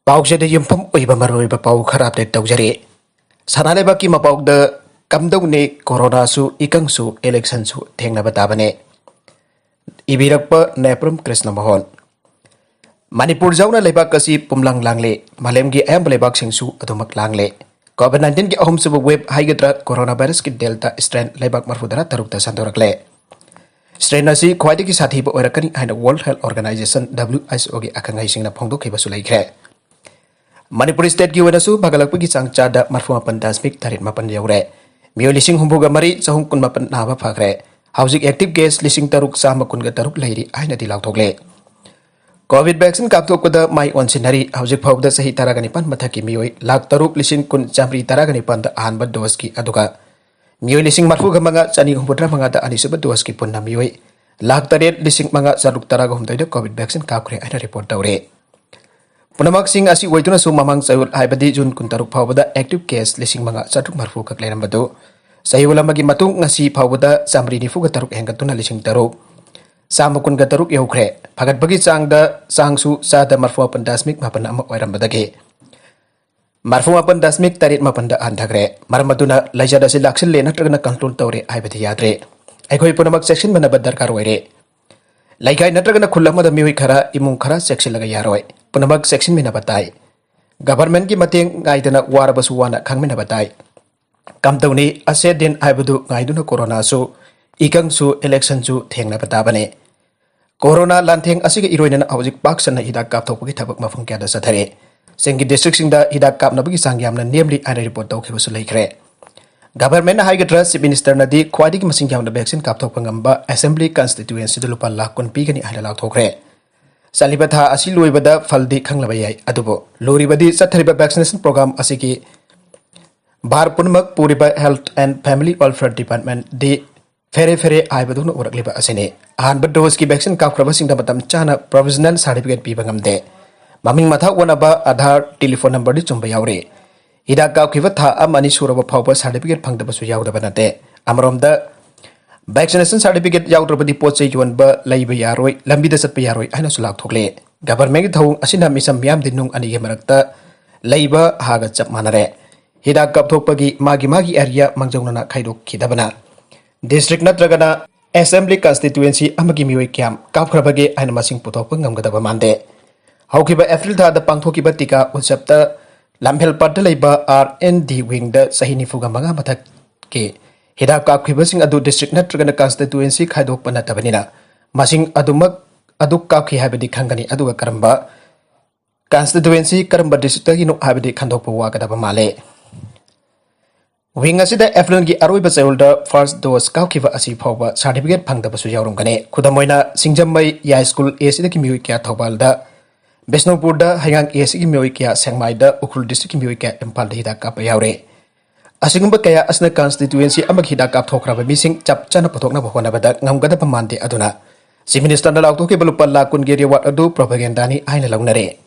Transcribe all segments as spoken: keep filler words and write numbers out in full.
ꯄꯥꯎꯁꯤꯗ ꯌꯨꯝꯐꯝ ꯑꯣꯏꯕ ꯃꯔꯨꯑꯣꯏꯕ ꯄꯥꯎ ꯈꯔ ꯑꯞꯗꯦꯠ ꯇꯧꯖꯔꯤ꯫ ꯁꯅꯥ ꯂꯩꯕꯥꯛꯀꯤ ꯃꯄꯥꯎꯗ ꯀꯝꯗꯧꯅꯤ, ꯀꯣꯔꯣꯅꯥꯁꯨ ꯏꯀꯪꯁꯨ ꯏꯂꯦꯛꯁꯟꯁꯨ ꯊꯦꯡꯅꯕ ꯇꯥꯕꯅꯦ꯫ ꯏꯕꯤꯔꯛꯄ ꯅꯦꯄ꯭ꯔꯨꯝ ꯀ꯭ꯔꯤꯁꯅ ꯃꯣꯍꯟ꯫ ꯃꯅꯤꯄꯨꯔ ꯌꯥꯎꯅ ꯂꯩꯕꯥꯛ ꯑꯁꯤ ꯄꯨꯝꯂꯥꯡ ꯂꯥꯡꯂꯦ꯫ ꯃꯥꯂꯦꯝꯒꯤ ꯑꯌꯥꯝꯕ ꯂꯩꯕꯥꯛꯁꯤꯡꯁꯨ ꯑꯗꯨꯃꯛ ꯂꯥꯡꯂꯦ꯫ ꯀꯣꯚꯤꯗ ꯅꯥꯏꯟꯇꯤꯟꯒꯤ ꯑꯍꯨꯝꯁꯨꯕ ꯋꯦꯕ ꯍꯥꯏꯒꯗ꯭ꯔꯥ, ꯀꯣꯔꯣꯅꯥ ꯚꯥꯏꯔꯁꯀꯤ ꯗꯦꯜꯇꯥ ꯁ꯭ꯇ꯭ꯔꯦꯟ ꯂꯩꯕꯥꯛ ꯃꯔꯤꯐꯨ ꯇꯔꯥ ꯇꯔꯨꯛꯇ ꯁꯟꯗꯣꯔꯛꯂꯦ꯫ ꯁ꯭ꯇ꯭ꯔꯦꯟ ꯑꯁꯤ ꯈ꯭ꯋꯥꯏꯗꯒꯤ ꯁꯥꯊꯤꯕ ꯑꯣꯏꯔꯛꯀꯅꯤ ꯍꯥꯏꯅ world health organisation, W H ꯑꯣꯒꯤ ꯑꯈꯪ ꯑꯍꯩꯁꯤꯡꯅ ꯐꯣꯡꯗꯣꯛꯈꯤꯕꯁꯨ ꯂꯩꯈ꯭ꯔꯦ꯫ ꯃꯅꯤꯄꯨꯔ ꯁ꯭ꯇꯦꯠꯀꯤ ꯑꯣꯏꯅꯁꯨ ꯐꯒꯠꯂꯛꯄꯒꯤ ꯆꯥꯡ ꯆꯥꯗ ꯃꯔꯤꯐꯨ ꯃꯥꯄꯟ ꯗꯁꯃꯤꯛ ꯇꯔꯦꯠ ꯃꯥꯄꯟ ꯌꯧꯔꯦ꯫ ꯃꯤꯑꯣꯏ ꯂꯤꯁꯤꯡ ꯍꯨꯝꯐꯨꯒ ꯃꯔꯤ ꯆꯍꯨꯝ ꯀꯨꯟꯃꯥꯄꯟ ꯅꯥꯕ ꯐꯈ꯭ꯔꯦ꯫ ꯍꯧꯖꯤꯛ ꯑꯦꯛꯇꯤꯚ ꯀꯦꯁ ꯂꯤꯁꯤꯡ ꯇꯔꯨꯛ ꯆꯥꯝꯃ ꯀꯨꯟꯒ ꯇꯔꯨꯛ ꯂꯩꯔꯤ ꯍꯥꯏꯅꯗꯤ ꯂꯥꯎꯊꯣꯛꯂꯦ꯫ ꯀꯣꯚꯤꯗ ꯚꯦꯛꯁꯤꯟ ꯀꯥꯞꯊꯣꯛꯄꯗ ꯃꯥꯏ ꯑꯣꯟꯁꯤꯟꯅꯔꯤ꯫ ꯍꯧꯖꯤꯛ ꯐꯥꯎꯕꯗ ꯆꯍꯤ ꯇꯔꯥꯒ ꯅꯤꯄꯥꯟ ꯃꯊꯛꯀꯤ ꯃꯤꯑꯣꯏ ꯂꯥꯈ ꯇꯔꯨꯛ ꯂꯤꯁꯤꯡ ꯀꯨꯟ ꯆꯥꯃꯔꯤ ꯇꯔꯥꯒ ꯅꯤꯄꯥꯟꯗ ꯑꯍꯥꯟꯕ ꯗꯣꯁꯀꯤ, ꯑꯗꯨꯒ ꯃꯤꯑꯣꯏ ꯂꯤꯁꯤꯡ ꯃꯔꯤꯐꯨꯒ ꯃꯉꯥ ꯆꯅꯤ ꯍꯨꯝꯐꯨꯇꯔꯥ ꯃꯉꯥꯗ ꯑꯅꯤꯁꯨꯕ ꯗꯣꯁꯀꯤ ꯄꯨꯟꯅ ꯃꯤꯑꯣꯏ ꯂꯥꯈ ꯇꯔꯦꯠ ꯂꯤꯁꯤꯡ ꯃꯉꯥ ꯆꯥꯇ꯭ꯔꯨꯛ ꯇꯔꯥꯒ ꯍꯨꯝꯗꯣꯏꯗ ꯀꯣꯚꯤꯗ ꯚꯦꯛꯁꯤꯟ ꯀꯥꯞꯈ꯭ꯔꯦ ꯍꯥꯏꯅ ꯔꯤꯄꯣꯔꯠ ꯇꯧꯔꯦ꯫ ꯄꯨꯝꯅꯃꯛꯁꯤꯡ ꯑꯁꯤ ꯑꯣꯏꯗꯨꯅꯁꯨ ꯃꯃꯥꯡ ꯆꯌꯣꯜ, ꯍꯥꯏꯕꯗꯤ ꯖꯨꯟ ꯀꯨꯟꯇꯔꯨꯛ ꯐꯥꯎꯕꯗ ꯑꯦꯛꯇꯤꯚ ꯀꯦꯁ ꯂꯤꯁꯤꯡ ꯃꯉꯥ ꯆꯥꯇ꯭ꯔꯨꯛ ꯃꯔꯤꯐꯨ ꯈꯛ ꯂꯩꯔꯝꯕꯗꯨ ꯆꯌꯣꯜ ꯑꯃꯒꯤ ꯃꯇꯨꯡ ꯉꯁꯤ ꯐꯥꯎꯕꯗ ꯆꯥꯃꯔꯤ ꯅꯤꯐꯨꯒ ꯇꯔꯨꯛ ꯍꯦꯟꯒꯠꯇꯨꯅ ꯂꯤꯁꯤꯡ ꯇꯔꯨꯛ ꯆꯥꯝꯃ ꯀꯨꯟꯒ ꯇꯔꯨꯛ ꯌꯧꯈ꯭ꯔꯦ꯫ ꯐꯒꯠꯄꯒꯤ ꯆꯥꯡꯗ, ꯆꯥꯡꯁꯨ ꯆꯥꯗ ꯃꯔꯤꯐꯨ ꯃꯥꯄꯟ ꯗꯁꯃꯤꯛ ꯃꯥꯄꯟ ꯑꯃ ꯑꯣꯏꯔꯝꯕꯗꯒꯤ ꯃꯔꯤꯐꯨ ꯃꯥꯄꯟ ꯗꯁꯃꯤꯛ ꯇꯔꯦꯠ ꯃꯥꯄꯟꯗ ꯍꯟꯊꯈ꯭ꯔꯦ꯫ ꯃꯔꯝ ꯑꯗꯨꯅ ꯂꯥꯏꯆꯠ ꯑꯁꯤ ꯂꯥꯛꯁꯤꯜꯂꯦ ꯅꯠꯇ꯭ꯔꯒꯅ ꯀꯟꯇ꯭ꯔꯣꯜ ꯇꯧꯔꯦ ꯍꯥꯏꯕꯗꯤ ꯌꯥꯗ꯭ꯔꯦ꯫ ꯑꯩꯈꯣꯏ ꯄꯨꯝꯅꯃꯛ ꯆꯦꯛꯁꯤꯟꯃꯤꯟꯅꯕ ꯗꯔꯀꯥꯔ ꯑꯣꯏꯔꯦ꯫ ꯂꯩꯀꯥꯏ ꯅꯠꯇ꯭ꯔꯒꯅ ꯈꯨꯜ ꯑꯃꯗ ꯃꯤꯑꯣꯏ ꯈꯔ, ꯏꯃꯨꯡ ꯈꯔ ꯆꯦꯛꯁꯤꯜꯂꯒ ꯌꯥꯔꯣꯏ꯫ ꯄꯨꯝꯅꯃꯛ ꯆꯦꯛꯁꯤꯟꯃꯤꯟꯅꯕ ꯇꯥꯏ꯫ ꯒꯚꯔꯟꯃꯦꯟꯠꯀꯤ ꯃꯇꯦꯡ ꯉꯥꯏꯗꯅ ꯋꯥꯔꯕꯁꯨ ꯋꯥꯅ ꯈꯥꯡꯃꯤꯟꯅꯕ ꯇꯥꯏ꯫ ꯀꯝꯗꯧꯅꯤ, ꯑꯁꯦ ꯗꯤꯟ ꯍꯥꯏꯕꯗꯨ ꯉꯥꯏꯗꯨꯅ ꯀꯣꯔꯣꯅꯥꯁꯨ, ꯏꯀꯪꯁꯨ, ꯏꯂꯦꯛꯁꯟꯁꯨ ꯊꯦꯡꯅꯕ ꯇꯥꯕꯅꯤ꯫ ꯀꯣꯔꯣꯅꯥ ꯂꯥꯟꯊꯦꯡ ꯑꯁꯤꯒ ꯏꯔꯣꯏꯅꯅ ꯍꯧꯖꯤꯛ ꯄꯥꯛ ꯁꯟꯅ ꯍꯤꯗꯥꯛ ꯀꯥꯞꯊꯣꯛꯄꯒꯤ ꯊꯕꯛ ꯃꯐꯝ ꯀꯌꯥꯗ ꯆꯠꯊꯔꯤ꯫ ꯆꯤꯡꯒꯤ ꯗꯤꯁꯇ꯭ꯔꯤꯛꯁꯤꯡꯗ ꯍꯤꯗꯥꯛ ꯀꯥꯞꯅꯕꯒꯤ ꯆꯥꯡ ꯌꯥꯝꯅ ꯅꯦꯝꯂꯤ ꯍꯥꯏꯅ ꯔꯤꯄꯣꯔꯠ ꯇꯧꯈꯤꯕꯁꯨ ꯂꯩꯈ꯭ꯔꯦ꯫ ꯒꯚꯔꯟꯃꯦꯟꯠꯅ ꯍꯥꯏꯒꯗ꯭ꯔꯥ, ꯆꯤꯐ ꯃꯤꯅꯤꯁꯇꯔꯅꯗꯤ ꯈ꯭ꯋꯥꯏꯗꯒꯤ ꯃꯁꯤꯡ ꯌꯥꯝꯅ ꯚꯦꯛꯁꯤꯟ ꯀꯥꯞꯊꯣꯛꯄ ꯉꯝꯕ ꯑꯦꯁꯦꯝꯕ꯭ꯂꯤ ꯀꯟꯁꯇꯤꯇ꯭ꯌꯨꯑꯦꯟꯁꯤꯗ ꯂꯨꯄꯥ ꯂꯥꯈ ꯀꯨꯟ ꯄꯤꯒꯅꯤ ꯍꯥꯏꯅ ꯂꯥꯎꯊꯣꯛꯈ꯭ꯔꯦ꯫ ꯆꯠꯂꯤꯕ ꯊꯥ ꯑꯁꯤ ꯂꯣꯏꯕꯗ ꯐꯜꯗꯤ ꯈꯪꯂꯕ ꯌꯥꯏ, ꯑꯗꯨꯕꯨ ꯂꯨꯔꯤꯕꯗꯤ ꯆꯠꯊꯔꯤꯕ ꯚꯦꯛꯁꯤꯅꯦꯁꯟ ꯄ꯭ꯔꯣꯒ꯭ꯔꯥꯝ ꯑꯁꯤꯒꯤ ꯚꯥꯔ ꯄꯨꯝꯅꯃꯛ ꯄꯨꯔꯤꯕ Health and Family Welfare Departmentꯗꯤ ꯐꯦꯔꯦ ꯐꯦꯔꯦ ꯍꯥꯏꯕꯗꯧꯅ ꯎꯔꯛꯂꯤꯕ ꯑꯁꯤꯅꯤ꯫ ꯑꯍꯥꯟꯕ ꯗꯣꯁꯀꯤ ꯚꯦꯛꯁꯤꯟ ꯀꯥꯞꯈ꯭ꯔꯕꯁꯤꯡꯗ ꯃꯇꯝ ꯆꯥꯅ ꯄ꯭ꯔꯣꯚꯤꯖꯅꯦꯜ ꯁꯥꯔꯇꯤꯐꯤꯀꯦꯠ ꯄꯤꯕ ꯉꯝꯗꯦ꯫ ꯃꯃꯤꯡ ꯃꯊꯥ ꯑꯣꯟꯅꯕ, ꯑꯥꯙꯥꯔ, ꯇꯦꯂꯤꯐꯣꯟ ꯅꯝꯕꯔꯗꯤ ꯆꯨꯝꯕ ꯌꯥꯎꯔꯤ꯫ ꯍꯤꯗꯥꯛ ꯀꯥꯞꯈꯤꯕ ꯊꯥ ꯑꯃ ꯑꯅꯤ ꯁꯨꯔꯕ ꯐꯥꯎꯕ ꯁꯥꯔꯇꯤꯐꯤꯀꯦꯠ ꯐꯪꯗꯕꯁꯨ ꯌꯥꯎꯗꯕ ꯅꯠꯇꯦ꯫ ꯑꯃꯔꯣꯝꯗ, ꯚꯦꯛꯁꯤꯅꯦꯁꯟ ꯁꯥꯔꯇꯤꯐꯤꯀꯦꯠ ꯌꯥꯎꯗ꯭ꯔꯕꯗꯤ ꯄꯣꯠ ꯆꯩ ꯌꯣꯟꯕ, ꯂꯩꯕ ꯌꯥꯔꯣꯏ, ꯂꯝꯕꯤꯗ ꯆꯠꯄ ꯌꯥꯔꯣꯏ ꯍꯥꯏꯅꯁꯨ ꯂꯥꯎꯊꯣꯛꯂꯤ꯫ Governmentꯀꯤ ꯊꯧꯑꯣꯡ ꯑꯁꯤꯅ ꯃꯤꯆꯝ ꯃꯤꯌꯥꯝꯗꯤ ꯅꯨꯡ ꯑꯅꯤꯒꯤ ꯃꯔꯛꯇ ꯂꯩꯕ ꯍꯥꯒ ꯆꯞ ꯃꯥꯟꯅꯔꯦ꯫ ꯍꯤꯗꯥꯛ ꯀꯥꯞꯊꯣꯛꯄꯒꯤ ꯃꯥꯒꯤ ꯃꯥꯒꯤ area ꯃꯥꯡꯖꯧꯅꯅ ꯈꯥꯏꯗꯣꯛꯈꯤꯗꯕꯅ district ꯅꯠꯇ꯭ꯔꯒꯅ assembly constituency ꯑꯃꯒꯤ ꯃꯤꯑꯣꯏ ꯀꯌꯥꯝ ꯀꯥꯞꯈ꯭ꯔꯕꯒꯦ ꯍꯥꯏꯅ ꯃꯁꯤꯡ ꯄꯨꯊꯣꯛꯄ ꯉꯝꯒꯗꯕ ꯃꯥꯟꯗꯦ꯫ ꯍꯧꯈꯤꯕ April ꯊꯥꯗ ꯄꯥꯡꯊꯣꯛꯈꯤꯕ ꯇꯤꯀꯥ ꯎꯠꯁꯕꯇ ꯂꯝꯐꯦꯜꯄꯥꯠꯇ ꯂꯩꯕ R and D wingꯗ ꯆꯍꯤ ꯅꯤꯐꯨꯒ ꯃꯉꯥ ꯃꯊꯛꯀꯤ ꯍꯤꯗꯥꯛ ꯀꯥꯞꯈꯤꯕꯁꯤꯡ ꯑꯗꯨ district ꯅꯠꯇ꯭ꯔꯒꯅ constituency ꯈꯥꯏꯗꯣꯛꯄ ꯅꯠꯇꯕꯅꯤꯅ ꯃꯁꯤꯡ ꯑꯗꯨꯃꯛ ꯑꯗꯨ ꯀꯥꯞꯈꯤ ꯍꯥꯏꯕꯗꯤ ꯈꯪꯒꯅꯤ, ꯑꯗꯨꯒ ꯀꯔꯝꯕ constituency, ꯀꯔꯝꯕ districtꯇꯒꯤꯅꯣ ꯍꯥꯏꯕꯗꯤ ꯈꯟꯗꯣꯛꯄ ꯋꯥꯒꯗꯕ ꯃꯥꯜꯂꯦ꯫ Wing ꯑꯁꯤꯗ Aprilꯒꯤ ꯑꯔꯣꯏꯕ ꯆꯌꯣꯜꯗ first dose ꯀꯥꯞꯈꯤꯕ ꯑꯁꯤ ꯐꯥꯎꯕ certificate ꯐꯪꯗꯕꯁꯨ ꯌꯥꯎꯔꯝꯒꯅꯤ꯫ ꯈꯨꯗꯝ ꯑꯣꯏꯅ, ꯁꯤꯡꯖꯃꯩ ꯌꯥꯏꯁ꯭ꯀꯨꯜ ACꯗꯒꯤ ꯃꯤꯑꯣꯏ ꯀꯌꯥ ꯊꯧꯕꯥꯜꯗ, ꯕꯤꯁꯅꯨꯄꯨꯔꯗ, ꯍꯩꯉꯥꯡ ACꯒꯤ ꯃꯤꯑꯣꯏ ꯀꯌꯥ ꯁꯦꯡꯃꯥꯏꯗ, ꯎꯈ꯭ꯔꯨꯜ districtꯀꯤ ꯃꯤꯑꯣꯏ ꯀꯌꯥ ꯏꯝꯐꯥꯜꯗ ꯍꯤꯗꯥꯛ ꯀꯥꯞꯄ ꯌꯥꯎꯔꯦ꯫ ꯑꯁꯤꯒꯨꯝꯕ ꯀꯌꯥ ꯑꯁꯤꯅ constituency ꯑꯃꯒꯤ ꯍꯤꯗꯥꯛ ꯀꯥꯞꯊꯣꯛꯈ꯭ꯔꯕ ꯃꯤꯁꯤꯡ ꯆꯞ ꯆꯥꯅ ꯄꯨꯊꯣꯛꯅꯕ ꯍꯣꯠꯅꯕꯗ ꯉꯝꯒꯗꯕ ꯃꯥꯟꯗꯦ꯫ ꯑꯗꯨꯅ Chief Ministerꯅ ꯂꯥꯎꯊꯣꯛꯈꯤꯕ ꯂꯨꯄꯥ ꯂꯥꯈ ꯀꯨꯟꯒꯤ reward ꯑꯗꯨ propagandꯅꯤ ꯍꯥꯏꯅ ꯂꯧꯅꯔꯦ꯫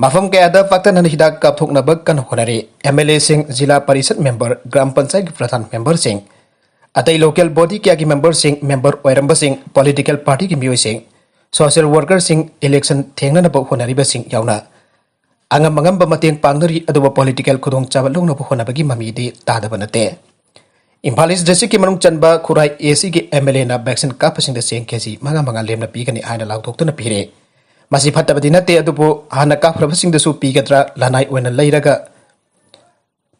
ꯃꯐꯝ ꯀꯌꯥꯗ ꯄꯥꯛꯇꯛꯅꯅ ꯍꯤꯗꯥꯛ ꯀꯥꯞꯊꯣꯛꯅꯕ ꯀꯟꯅ ꯍꯣꯠꯅꯔꯤ꯫ MLAꯁꯤꯡ, ꯖꯤꯂꯥ ꯄꯔꯤꯁꯠ member, ꯒ꯭ꯔꯥꯝ ꯄꯟꯆꯥꯌꯠꯀꯤ ꯄ꯭ꯔꯙꯥꯟ memberꯁꯤꯡ, ꯑꯇꯩ local body ꯀꯌꯥꯒꯤ memberꯁꯤꯡ, member ꯑꯣꯏꯔꯝꯕꯁꯤꯡ, political partyꯒꯤ ꯃꯤꯑꯣꯏꯁꯤꯡ, social workerꯁꯤꯡ, election ꯊꯦꯡꯅꯅꯕ ꯍꯣꯠꯅꯔꯤꯕꯁꯤꯡ ꯌꯥꯎꯅ ꯑꯉꯝ ꯑꯉꯝꯕ ꯃꯇꯦꯡ ꯄꯥꯡꯅꯔꯤ꯫ ꯑꯗꯨꯕꯨ political ꯈꯨꯗꯣꯡꯆꯥꯕ ꯂꯧꯅꯕ ꯍꯣꯠꯅꯕꯒꯤ ꯃꯃꯤꯗꯤ ꯇꯥꯗꯕ ꯅꯠꯇꯦ꯫ ꯏꯝꯐꯥꯜ East districtꯀꯤ ꯃꯅꯨꯡ ꯆꯟꯕ ꯈꯨꯔꯥꯏ ACꯒꯤ MLAꯅ vaccine ꯀꯥꯞꯄꯁꯤꯡꯗ ꯆꯦꯡ KG ꯃꯉꯥ ꯃꯉꯥ ꯂꯦꯝꯅ ꯄꯤꯒꯅꯤ ꯍꯥꯏꯅ ꯂꯥꯎꯊꯣꯛꯇꯨꯅ ꯄꯤꯔꯦ꯫ ꯃꯁꯤ ꯐꯠꯇꯕꯗꯤ ꯅꯠꯇꯦ, ꯑꯗꯨꯕꯨ ꯍꯥꯟꯅ ꯀꯥꯞꯈ꯭ꯔꯕꯁꯤꯡꯗꯁꯨ ꯄꯤꯒꯗ꯭ꯔꯥ, ꯂꯅꯥꯏ ꯑꯣꯏꯅ ꯂꯩꯔꯒ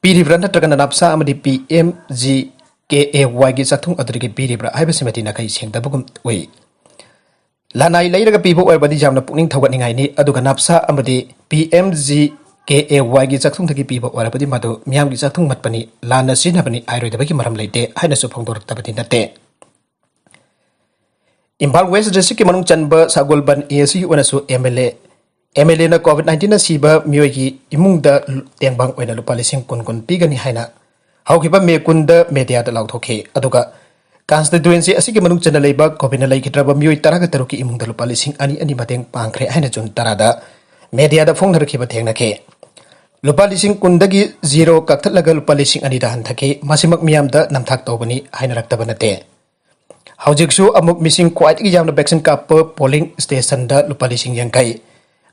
ꯄꯤꯔꯤꯕ꯭ꯔꯥ ꯅꯠꯇ꯭ꯔꯒꯅ ꯅꯞꯁꯥ ꯑꯃꯗꯤ PMGKAYꯒꯤ ꯆꯥꯛꯊꯨꯡ ꯑꯗꯨꯗꯒꯤ ꯄꯤꯔꯤꯕ꯭ꯔꯥ ꯍꯥꯏꯕꯁꯤꯃꯗꯤ ꯅꯥꯈꯩ ꯁꯦꯡꯗꯕꯒꯨꯝ ꯎꯏ꯫ ꯂꯅꯥꯏ ꯂꯩꯔꯒ ꯄꯤꯕ ꯑꯣꯏꯔꯕꯗꯤ ꯌꯥꯝꯅ ꯄꯨꯛꯅꯤꯡ ꯊꯧꯒꯠꯅꯤꯡꯉꯥꯏꯅꯤ, ꯑꯗꯨꯒ ꯅꯞꯁꯥ ꯑꯃꯗꯤ PMGKAYꯒꯤ ꯆꯥꯛꯊꯨꯡꯗꯒꯤ ꯄꯤꯕ ꯑꯣꯏꯔꯕꯗꯤ ꯃꯗꯨ ꯃꯤꯌꯥꯝꯒꯤ ꯆꯥꯛꯊꯨꯡ ꯃꯠꯄꯅꯤ, ꯂꯥꯟꯅ ꯁꯤꯖꯤꯟꯅꯕꯅꯤ ꯍꯥꯏꯔꯣꯏꯗꯕꯒꯤ ꯃꯔꯝ ꯂꯩꯇꯦ ꯍꯥꯏꯅꯁꯨ ꯐꯣꯡꯗꯣꯔꯛꯇꯕꯗꯤ ꯅꯠꯇꯦ꯫ ꯏꯝꯐꯥꯜ West districtꯀꯤ ꯃꯅꯨꯡ ꯆꯟꯕ ꯁꯒꯣꯜꯕꯟ ACꯒꯤ ꯑꯣꯏꯅꯁꯨ MLA, MLAꯅ COVID nineteenꯅ ꯁꯤꯕ ꯃꯤꯑꯣꯏꯒꯤ ꯏꯃꯨꯡꯗ ꯇꯦꯡꯕꯥꯡ ꯑꯣꯏꯅ ꯂꯨꯄꯥ ꯂꯤꯁꯤꯡ ꯀꯨꯟ ꯀꯨꯟ ꯄꯤꯒꯅꯤ ꯍꯥꯏꯅ ꯍꯧꯈꯤꯕ May ꯀꯨꯟꯗ mediaꯗ ꯂꯥꯎꯊꯣꯛꯈꯤ꯫ ꯑꯗꯨꯒ constituency ꯑꯁꯤꯒꯤ ꯃꯅꯨꯡ ꯆꯟꯅ ꯂꯩꯕ COVIDꯅ ꯂꯩꯈꯤꯗ꯭ꯔꯕ ꯃꯤꯑꯣꯏ ꯇꯔꯥꯒ ꯇꯔꯨꯛꯀꯤ ꯏꯃꯨꯡꯗ ꯂꯨꯄꯥ ꯂꯤꯁꯤꯡ ꯑꯅꯤ ꯑꯅꯤ ꯃꯇꯦꯡ ꯄꯥꯡꯈ꯭ꯔꯦ ꯍꯥꯏꯅ June ꯇꯔꯥꯗ mediaꯗ ꯐꯣꯡꯅꯔꯛꯈꯤꯕ ꯊꯦꯡꯅꯈꯤ꯫ ꯂꯨꯄꯥ ꯂꯤꯁꯤꯡ ꯀꯨꯟꯗꯒꯤ zero ꯀꯛꯊꯠꯂꯒ ꯂꯨꯄꯥ ꯂꯤꯁꯤꯡ ꯑꯅꯤꯗ ꯍꯟꯊꯈꯤ꯫ ꯃꯁꯤꯃꯛ ꯃꯤꯌꯥꯝꯗ ꯅꯝꯊꯥꯛ ꯇꯧꯕꯅꯤ ꯍꯥꯏꯅꯔꯛꯇꯕ ꯅꯠꯇꯦ꯫ ꯍꯧꯖꯤꯛꯁꯨ ꯑꯃꯨꯛ ꯃꯤꯁꯤꯡ ꯈ꯭ꯋꯥꯏꯗꯒꯤ ꯌꯥꯝꯅ vaccine ꯀꯥꯞꯄ polling stationꯗ ꯂꯨꯄꯥ ꯂꯤꯁꯤꯡ ꯌꯥꯡꯈꯩ,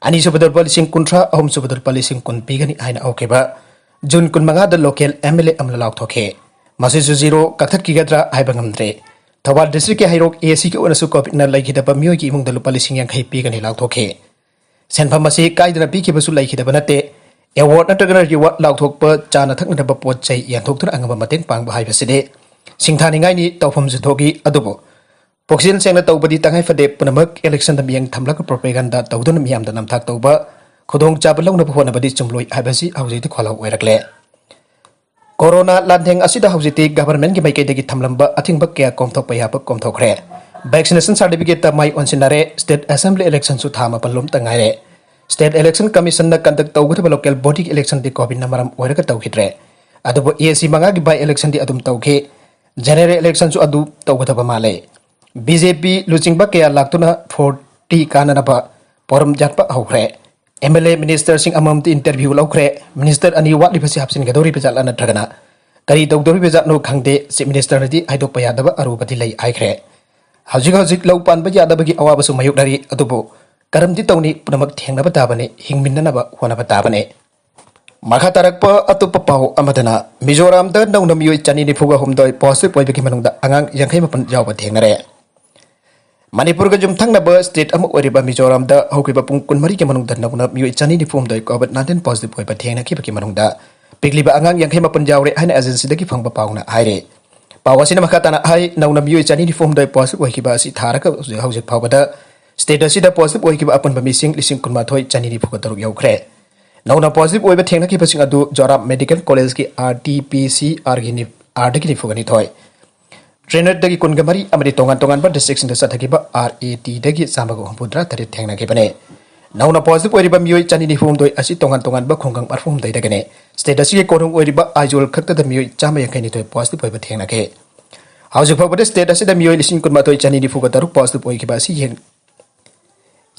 ꯑꯅꯤꯁꯨꯕꯗ ꯂꯨꯄꯥ ꯂꯤꯁꯤꯡ ꯀꯨꯟꯊ꯭ꯔꯥ, ꯑꯍꯨꯝꯁꯨꯕꯗ ꯂꯨꯄꯥ ꯂꯤꯁꯤꯡ ꯀꯨꯟ ꯄꯤꯒꯅꯤ ꯍꯥꯏꯅ ꯍꯧꯈꯤꯕ June ꯀꯨꯟꯃꯉꯥꯗ local MLA ꯑꯃꯅ ꯂꯥꯎꯊꯣꯛꯈꯤ꯫ ꯃꯁꯤꯁꯨ zero ꯀꯛꯊꯠꯈꯤꯒꯗ꯭ꯔꯥ ꯍꯥꯏꯕ ꯉꯝꯗ꯭ꯔꯦ꯫ ꯊꯧꯕꯥꯜ districtꯀꯤ ꯍꯩꯔꯣꯛ ACꯒꯤ ꯑꯣꯏꯅꯁꯨ COVIDꯅ ꯂꯩꯈꯤꯗꯕ ꯃꯤꯑꯣꯏꯒꯤ ꯏꯃꯨꯡꯗ ꯂꯨꯄꯥ ꯂꯤꯁꯤꯡ ꯌꯥꯡꯈꯩ ꯄꯤꯒꯅꯤ ꯂꯥꯎꯊꯣꯛꯈꯤ꯫ ꯁꯦꯟꯐꯝ ꯑꯁꯤ ꯀꯥꯏꯗꯅ ꯄꯤꯈꯤꯕꯁꯨ ꯂꯩꯈꯤꯗꯕ ꯅꯠꯇꯦ꯫ Award ꯅꯠꯇ꯭ꯔꯒꯅ reward ꯂꯥꯎꯊꯣꯛꯄ, ꯆꯥꯅ ꯊꯛꯅꯅꯕ ꯄꯣꯠ ꯆꯩ ꯌꯦꯟꯊꯣꯛꯇꯨꯅ ꯑꯉꯝꯕ ꯃꯇꯦꯡ ꯄꯥꯡꯕ ꯍꯥꯏꯕꯁꯤꯗꯤ ꯁꯤꯡꯊꯥꯅꯤꯡꯉꯥꯏꯅꯤ, ꯇꯧꯐꯝꯁꯨ ꯊꯣꯛꯏ꯫ ꯑꯗꯨꯕꯨ ꯄꯨꯛꯆꯦꯜ ꯁꯦꯡꯅ ꯇꯧꯕꯗꯤ ꯇꯉꯥꯏ ꯐꯗꯦ꯫ ꯄꯨꯝꯅꯃꯛ electionꯗ ꯃꯤꯠꯌꯦꯡ ꯊꯝꯂꯒ propaganda ꯇꯧꯗꯨꯅ ꯃꯤꯌꯥꯝꯗ ꯅꯝꯊꯥꯛ ꯇꯧꯕ, ꯈꯨꯗꯣꯡꯆꯥꯕ ꯂꯧꯅꯕ ꯍꯣꯠꯅꯕꯗꯤ ꯆꯨꯝꯂꯣꯏ ꯍꯥꯏꯕꯁꯤ ꯍꯧꯖꯤꯛꯇꯤ ꯈꯣꯜꯂꯥꯎ ꯑꯣꯏꯔꯛꯂꯦ꯫ Corona ꯂꯥꯟꯊꯦꯡ ꯑꯁꯤꯗ ꯍꯧꯖꯤꯛꯇꯤ governmentꯀꯤ ꯃꯥꯏꯀꯩꯗꯒꯤ ꯊꯝꯂꯝꯕ ꯑꯊꯤꯡꯕ ꯀꯌꯥ ꯀꯣꯝꯊꯣꯛꯄ ꯌꯥꯕ ꯀꯣꯝꯊꯣꯛꯈ꯭ꯔꯦ꯫ Vaccination certificateꯇ ꯃꯥꯏ ꯑꯣꯟꯁꯤꯟꯅꯔꯦ꯫ State Assembly electionꯁꯨ ꯊꯥ ꯃꯥꯄꯜ ꯂꯣꯝꯇ ꯉꯥꯏꯔꯦ꯫ State Election Commissionꯅ conduct ꯇꯧꯒꯗꯕ local bodyꯒꯤ electionꯗꯤ COVIDꯅ ꯃꯔꯝ ꯑꯣꯏꯔꯒ ꯇꯧꯈꯤꯗ꯭ꯔꯦ꯫ ꯑꯗꯨꯕꯨ AC ꯃꯉꯥꯒꯤ by electionꯗꯤ ꯑꯗꯨꯝ ꯇꯧꯈꯤ꯫ General electionꯁꯨ ꯑꯗꯨ ꯇꯧꯒꯗꯕ ꯃꯥꯜꯂꯦ꯫ BJP ꯂꯨꯆꯤꯡꯕ ꯀꯌꯥ ꯂꯥꯛꯇꯨꯅ forty ꯀꯥꯅꯅꯕ ꯄꯣꯔꯝ ꯌꯥꯠꯄ ꯍꯧꯈ꯭ꯔꯦ꯫ MLA ministerꯁꯤꯡ ꯑꯃꯃꯝꯇ interview ꯂꯧꯈ꯭ꯔꯦ꯫ Minister ꯑꯅꯤ ꯋꯥꯠꯂꯤꯕꯁꯤ ꯍꯥꯞꯆꯤꯟꯒꯗꯧꯔꯤꯕ ꯖꯥꯠ ꯅꯠꯇ꯭ꯔꯒꯅ ꯀꯔꯤ ꯇꯧꯗꯧꯔꯤꯕ ꯖꯥꯠꯅꯣ ꯈꯪꯗꯦ꯫ Chief Ministerꯅꯗꯤ ꯍꯥꯏꯗꯣꯛꯄ ꯌꯥꯗꯕ ꯑꯔꯨꯕꯗꯤ ꯂꯩ ꯍꯥꯏꯈ꯭ꯔꯦ꯫ ꯍꯧꯖꯤꯛ ꯍꯧꯖꯤꯛ ꯂꯧ ꯄꯥꯟꯕ ꯌꯥꯗꯕꯒꯤ ꯑꯋꯥꯕꯁꯨ ꯃꯥꯌꯣꯛꯅꯔꯤ꯫ ꯑꯗꯨꯕꯨ ꯀꯔꯝꯗꯤ ꯇꯧꯅꯤ? ꯄꯨꯝꯅꯃꯛ ꯊꯦꯡꯅꯕ ꯇꯥꯕꯅꯤ, ꯍꯤꯡꯃꯤꯟꯅꯅꯕ ꯍꯣꯠꯅꯕ ꯇꯥꯕꯅꯤ꯫ ꯃꯈꯥ ꯇꯥꯔꯛꯄ ꯑꯇꯣꯞꯄ ꯄꯥꯎ ꯑꯃꯗꯅ, ꯃꯤꯖꯣꯔꯥꯝꯗ ꯅꯧꯅ ꯃꯤꯑꯣꯏ ꯆꯅꯤ ꯅꯤꯐꯨꯒ ꯍꯨꯝꯗꯣꯏ positive ꯑꯣꯏꯕꯒꯤ ꯃꯅꯨꯡꯗ ꯑꯉꯥꯡ ꯌꯥꯡꯈꯩ ꯃꯥꯄꯟ ꯌꯥꯎꯕ ꯊꯦꯡꯅꯔꯦ꯫ ꯃꯅꯤꯄꯨꯔꯒ ꯌꯨꯝꯊꯪꯅꯕ state ꯑꯃ ꯑꯣꯏꯔꯤꯕ ꯃꯤꯖꯣꯔꯥꯝꯗ ꯍꯧꯈꯤꯕ ꯄꯨꯡ ꯀꯨꯟꯃꯔꯤꯒꯤ ꯃꯅꯨꯡꯗ ꯅꯧꯅ ꯃꯤꯑꯣꯏ ꯆꯅꯤ ꯅꯤꯐꯨ ꯍꯨꯝꯗꯣꯏ COVID nineteen positive ꯑꯣꯏꯕ ꯊꯦꯡꯅꯈꯤꯕꯒꯤ ꯃꯅꯨꯡꯗ ꯄꯤꯛꯂꯤꯕ ꯑꯉꯥꯡ ꯌꯥꯡꯈꯩ ꯃꯥꯄꯟ ꯌꯥꯎꯔꯦ ꯍꯥꯏꯅ agencyꯗꯒꯤ ꯐꯪꯕ ꯄꯥꯎꯅ ꯍꯥꯏꯔꯤ꯫ ꯄꯥꯎ ꯑꯁꯤꯅ ꯃꯈꯥ ꯇꯥꯅ ꯍꯥꯏ, ꯅꯧꯅ ꯃꯤꯑꯣꯏ ꯆꯅꯤ ꯅꯤꯐꯨ ꯍꯨꯝꯗꯣꯏ positive ꯑꯣꯏꯈꯤꯕ ꯑꯁꯤ ꯊꯥꯔꯒ ꯍꯧꯖꯤꯛ, ꯍꯧꯖꯤꯛ ꯐꯥꯎꯕꯗ state ꯑꯁꯤꯗ positive ꯑꯣꯏꯈꯤꯕ ꯑꯄꯨꯟꯕ ꯃꯤꯁꯤꯡ ꯂꯤꯁꯤꯡ ꯀꯨꯟꯃꯥꯊꯣꯏ ꯆꯅꯤ ꯅꯤꯐꯨꯒ ꯇꯔꯨꯛ ꯌꯧꯈ꯭ꯔꯦ꯫ ꯅꯧꯅ positive ꯑꯣꯏꯕ ꯊꯦꯡꯅꯈꯤꯕꯁꯤꯡ ꯑꯗꯨ ꯖꯣꯔꯥꯝ Medical Collegeꯀꯤ RT-PCRꯒꯤ ꯅꯤꯐ-, Rꯗꯒꯤ ꯅꯤꯐꯨꯒ ꯅꯤꯊꯣꯏ, Trinitꯗꯒꯤ ꯀꯨꯟꯒ ꯃꯔꯤ ꯑꯃꯗꯤ ꯇꯣꯉꯥꯟ ꯇꯣꯉꯥꯟꯕ districtꯁꯤꯡꯗ ꯆꯠꯊꯈꯤꯕ RATꯗꯒꯤ ꯆꯥꯝꯃꯒ ꯍꯨꯝꯐꯨꯇꯔꯥ ꯇꯔꯦꯠ ꯊꯦꯡꯅꯈꯤꯕꯅꯤ꯫ ꯅꯧꯅ positive ꯑꯣꯏꯔꯤꯕ ꯃꯤꯑꯣꯏ ꯆꯅꯤ ꯅꯤꯐꯨ ꯍꯨꯝꯗꯣꯏ ꯑꯁꯤ ꯇꯣꯉꯥꯟ ꯇꯣꯉꯥꯟꯕ ꯈꯨꯡꯒꯪ ꯃꯔꯐꯨ ꯍꯨꯝꯗꯣꯏꯗꯒꯤꯅꯤ꯫ State ꯑꯁꯤꯒꯤ ꯀꯣꯅꯨꯡ ꯑꯣꯏꯔꯤꯕ ꯑꯥꯏꯖꯣꯜ ꯈꯛꯇꯗ ꯃꯤꯑꯣꯏ ꯆꯥꯝꯃ ꯌꯥꯡꯈꯩ ꯅꯤꯊꯣꯏ positive ꯑꯣꯏꯕ ꯊꯦꯡꯅꯈꯤ꯫ ꯍꯧꯖꯤꯛ ꯐꯥꯎꯕꯗ state ꯑꯁꯤꯗ ꯃꯤꯑꯣꯏ ꯂꯤꯁꯤꯡ ꯀꯨꯟꯃꯥꯊꯣꯏ ꯆꯅꯤ ꯅꯤꯐꯨꯒ ꯇꯔꯨꯛ positive ꯑꯣꯏꯈꯤꯕ ꯑꯁꯤ ꯌꯦꯡ-,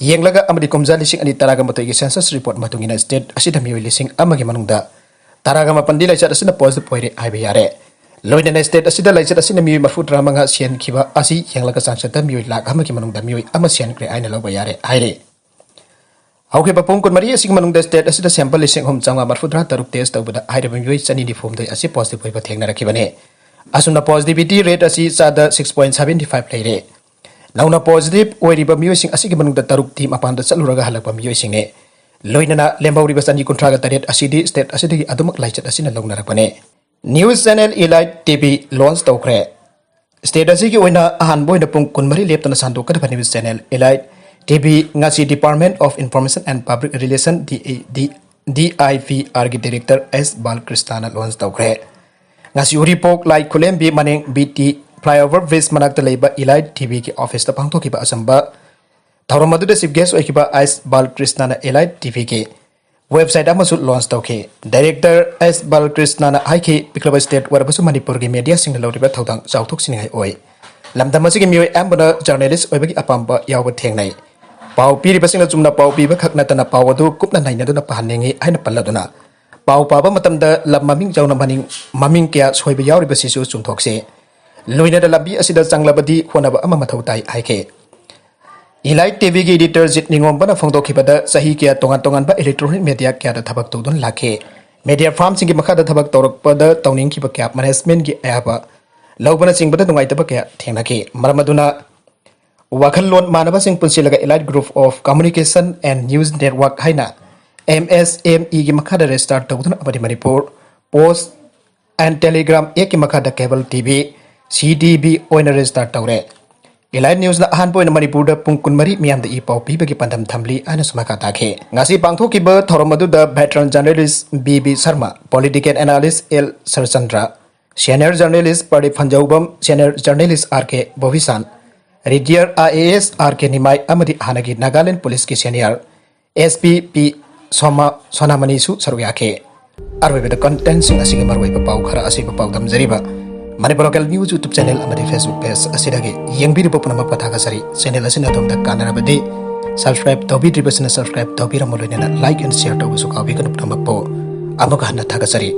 ꯌꯦꯡꯂꯒ ꯑꯃꯗꯤ ꯀꯨꯝꯖꯥ ꯂꯤꯁꯤꯡ ꯑꯅꯤ ꯇꯔꯥꯒ ꯃꯥꯊꯣꯏꯒꯤ census report ꯃꯇꯨꯡ ꯏꯟꯅ state ꯑꯁꯤꯗ ꯃꯤꯑꯣꯏ ꯂꯤꯁꯤꯡ ꯑꯃꯒꯤ ꯃꯅꯨꯡꯗ ꯇꯔꯥꯒ ꯃꯥꯄꯟꯗꯤ ꯂꯥꯏꯆꯠ ꯑꯁꯤꯅ positive ꯑꯣꯏꯔꯦ ꯍꯥꯏꯕ ꯌꯥꯔꯦ꯫ ꯂꯣꯏꯅꯅ state ꯑꯁꯤꯗ ꯂꯥꯏꯆꯠ ꯑꯁꯤꯅ ꯃꯤꯑꯣꯏ ꯃꯔꯤꯐꯨ ꯇꯔꯥꯃꯉꯥ ꯁꯤꯍꯟꯈꯤꯕ ꯑꯁꯤ ꯌꯦꯡꯂꯒ ꯆꯥꯡꯆꯠꯇ ꯃꯤꯑꯣꯏ ꯂꯥꯈ ꯑꯃꯒꯤ ꯃꯅꯨꯡꯗ ꯃꯤꯑꯣꯏ ꯑꯃ ꯁꯤꯍꯟꯈ꯭ꯔꯦ ꯍꯥꯏꯅ ꯂꯧꯕ ꯌꯥꯔꯦ ꯍꯥꯏꯔꯦ꯫ ꯍꯧꯈꯤꯕ ꯄꯨꯡ ꯀꯨꯟꯃꯔꯤ ꯑꯁꯤꯒꯤ ꯃꯅꯨꯡꯗ state ꯑꯁꯤꯗ sample ꯂꯤꯁꯤꯡ ꯑꯍꯨꯝ ꯆꯥꯝꯃꯉꯥ ꯃꯔꯤꯐꯨ ꯇꯔꯥ ꯇꯔꯨꯛ test ꯇꯧꯕꯗ ꯍꯥꯏꯔꯤꯕ ꯃꯤꯑꯣꯏ ꯆꯅꯤ ꯅꯤꯐꯨ ꯍꯨꯝꯗꯣꯏ ꯑꯁꯤ positive ꯑꯣꯏꯕ ꯊꯦꯡꯅꯔꯛꯈꯤꯕꯅꯤ꯫ ꯑꯁꯨꯝꯅ positivity rate ꯑꯁꯤ ꯆꯥꯗ six point seventy five ꯂꯩꯔꯦ꯫ ꯅꯧꯅ positive ꯑꯣꯏꯔꯤꯕ ꯃꯤꯑꯣꯏꯁꯤꯡ ꯑꯁꯤꯒꯤ ꯃꯅꯨꯡꯗ ꯇꯔꯨꯛꯇꯤ ꯃꯄꯥꯟꯗ ꯆꯠꯂꯨꯔꯒ ꯍꯜꯂꯛꯄ ꯃꯤꯑꯣꯏꯁꯤꯡꯅꯤ꯫ ꯂꯣꯏꯅꯅ ꯂꯦꯝꯍꯧꯔꯤꯕ ꯆꯅꯤ ꯀꯨꯟꯊ꯭ꯔꯥꯒ ꯇꯔꯦꯠ ꯑꯁꯤꯗꯤ state ꯑꯁꯤꯗꯒꯤ ꯑꯗꯨꯃꯛ ꯂꯥꯏꯆꯠ ꯑꯁꯤꯅ ꯂꯧꯅꯔꯛꯄꯅꯤ꯫ News channel Elite T V launch ꯇꯧꯈ꯭ꯔꯦ꯫ State ꯑꯁꯤꯒꯤ ꯑꯣꯏꯅ ꯑꯍꯥꯟꯕ ꯑꯣꯏꯅ ꯄꯨꯡ ꯀꯨꯟꯃꯔꯤ ꯂꯦꯞꯇꯅ ꯁꯟꯗꯣꯛꯀꯗꯕ news channel Elite T V ꯉꯁꯤ Department of Information and Public Relation, D I P R ꯒꯤ director S ꯕꯥꯂꯀ꯭ꯔꯤꯁꯅꯥꯅ launch ꯇꯧꯈ꯭ꯔꯦ꯫ ꯉꯁꯤ ꯎꯔꯤꯄꯣꯛ ꯂꯥꯏ ꯈꯨꯂꯦꯝꯕꯤ ꯃꯅꯤꯡ B T flyover bridge ꯃꯅꯥꯛꯇ ꯂꯩꯕ Elite T V ꯒꯤ office ꯇ ꯄꯥꯡꯊꯣꯛꯈꯤꯕ ꯑꯆꯝꯕ ꯊꯧꯔꯝ ꯑꯗꯨꯗ chief guest ꯑꯣꯏꯈꯤꯕ S ꯕꯥꯂꯀ꯭ꯔꯤꯁꯅꯥꯅ Elite T V ꯒꯤ website ꯑꯃꯁꯨ launch ꯇꯧꯈꯤ꯫ Director S ꯕꯥꯂꯀ꯭ꯔꯤꯁꯅꯥꯅ ꯍꯥꯏꯈꯤ, ꯄꯤꯛꯂꯕ state ꯑꯣꯏꯔꯕꯁꯨ ꯃꯅꯤꯄꯨꯔꯒꯤ media ꯁꯤꯡꯅ ꯂꯧꯔꯤꯕ ꯊꯧꯗꯥꯡ ꯆꯥꯎꯊꯣꯛꯆꯅꯤꯡꯉꯥꯏ ꯑꯣꯏ꯫ ꯂꯝꯗꯝ ꯑꯁꯤꯒꯤ ꯃꯤꯑꯣꯏ ꯑꯌꯥꯝꯕꯅ journalist ꯑꯣꯏꯕꯒꯤ ꯑꯄꯥꯝꯕ ꯌꯥꯎꯕ ꯊꯦꯡꯅꯩ꯫ ꯄꯥꯎ ꯄꯤꯔꯤꯕꯁꯤꯡꯅ ꯆꯨꯝꯅ ꯄꯥꯎ ꯄꯤꯕ ꯈꯛ ꯅꯠꯇꯅ ꯄꯥꯎ ꯑꯗꯨ ꯀꯨꯞꯅ ꯅꯩꯅꯗꯨꯅ ꯄꯥꯍꯟꯅꯤꯡꯏ ꯍꯥꯏꯅ ꯄꯜꯂꯗꯨꯅ, ꯄꯥꯎ ꯄꯥꯕ ꯃꯇꯝꯗ ꯂꯝ ꯃꯃꯤꯡ ꯌꯥꯎꯅ ꯃꯅꯤꯡ, ꯃꯃꯤꯡ ꯀꯌꯥ ꯁꯣꯏꯕ ꯌꯥꯎꯔꯤꯕꯁꯤꯁꯨ ꯆꯨꯝꯊꯣꯛꯁꯤ꯫ ꯂꯣꯏꯅꯅ ꯂꯝꯕꯤ ꯑꯁꯤꯗ ꯆꯪꯂꯕꯗꯤ ꯍꯣꯠꯅꯕ ꯑꯃ ꯃꯊꯧ ꯇꯥꯏ ꯍꯥꯏꯈꯤ꯫ Elite T V ꯒꯤ editor ꯖꯤꯠ ꯅꯤꯉꯣꯝꯕꯅ ꯐꯣꯡꯗꯣꯛꯈꯤꯕꯗ, ꯆꯍꯤ ꯀꯌꯥ ꯇꯣꯉꯥꯟ ꯇꯣꯉꯥꯟꯕ electronic media ꯀꯌꯥꯗ ꯊꯕꯛ ꯇꯧꯗꯨꯅ ꯂꯥꯛꯈꯤ꯫ Media firm ꯁꯤꯡꯒꯤ ꯃꯈꯥꯗ ꯊꯕꯛ ꯇꯧꯔꯛꯄꯗ ꯇꯧꯅꯤꯡꯈꯤꯕ ꯀꯌꯥ management ꯒꯤ ꯑꯌꯥꯕ ꯂꯧꯕꯅꯆꯤꯡꯕꯗ ꯅꯨꯡꯉꯥꯏꯇꯕ ꯀꯌꯥ ꯊꯦꯡꯅꯈꯤ꯫ ꯃꯔꯝ ꯑꯗꯨꯅ ꯋꯥꯈꯜꯂꯣꯟ ꯃꯥꯟꯅꯕꯁꯤꯡ ꯄꯨꯟꯁꯤꯜꯂꯒ Elite Group of Communication and News Network ꯍꯥꯏꯅ M S M E ꯒꯤ ꯃꯈꯥꯗ register ꯇꯧꯗꯨꯅ ꯑꯃꯗꯤ Manipur Post and Telegram Act ꯀꯤ ꯃꯈꯥꯗ cable T V, C D B ꯑꯣꯏꯅ register ꯇꯧꯔꯦ꯫ Elite News ꯅ ꯑꯍꯥꯟꯕ ꯑꯣꯏꯅ ꯃꯅꯤꯄꯨꯔꯗ ꯄꯨꯡ ꯀꯨꯟꯃꯔꯤ ꯃꯤꯌꯥꯝꯗ ꯏ ꯄꯥꯎ ꯄꯤꯕꯒꯤ ꯄꯥꯟꯗꯝ ꯊꯝꯂꯤ ꯍꯥꯏꯅꯁꯨ ꯃꯈꯥ ꯇꯥꯈꯤ꯫ ꯉꯁꯤ ꯄꯥꯡꯊꯣꯛꯈꯤꯕ ꯊꯧꯔꯝ ꯑꯗꯨꯗ veteran journalist B B Sharma, political analyst L ꯁꯔꯆꯟꯗ꯭ꯔ, senior journalist Pradeep ꯐꯟꯖꯧꯕꯝ, senior journalist R K ꯕꯣꯕꯤꯁꯥꯟ, retired I A S R K ꯅꯤꯃꯥꯏ ꯑꯃꯗꯤ ꯍꯥꯟꯅꯒꯤ ꯅꯥꯒꯥꯂꯦꯟ ꯄꯨꯂꯤꯁꯀꯤ senior S P P ꯁꯣꯃꯥ ꯁꯣꯅꯥꯃꯅꯤꯁꯨ ꯁꯔꯨꯛ ꯌꯥꯈꯤ꯫ ꯑꯔꯣꯏꯕꯗ content ꯁꯤꯡ ꯑꯁꯤꯒꯤ ꯃꯔꯨꯑꯣꯏꯕ ꯄꯥꯎ ꯈꯔ ꯑꯁꯤꯕꯨ ꯄꯥꯎꯗꯝꯖꯔꯤꯕ Manipur Local News YouTube channel ꯑꯃꯗꯤ Facebook page ꯑꯁꯤꯗꯒꯤ ꯌꯦꯡꯕꯤꯔꯤꯕ ꯄꯨꯝꯅꯃꯛꯄꯨ ꯊꯥꯒꯠꯆꯔꯤ꯫ Channel ꯑꯁꯤꯅ ꯑꯗꯣꯝꯗ ꯀꯥꯟꯅꯔꯕꯗꯤ subscribe ꯇꯧꯕꯤꯗ꯭ꯔꯤꯕꯁꯤꯅ subscribe ꯇꯧꯕꯤꯔꯝꯃꯨ, ꯂꯣꯏꯅꯅ like and share ꯇꯧꯕꯁꯨ ꯀꯥꯎꯕꯤꯒꯅꯨ꯫ ꯄꯨꯝꯅꯃꯛꯄꯨ ꯑꯃꯨꯛ ꯍꯟꯅ ꯊꯥꯒꯠꯆꯔꯤ꯫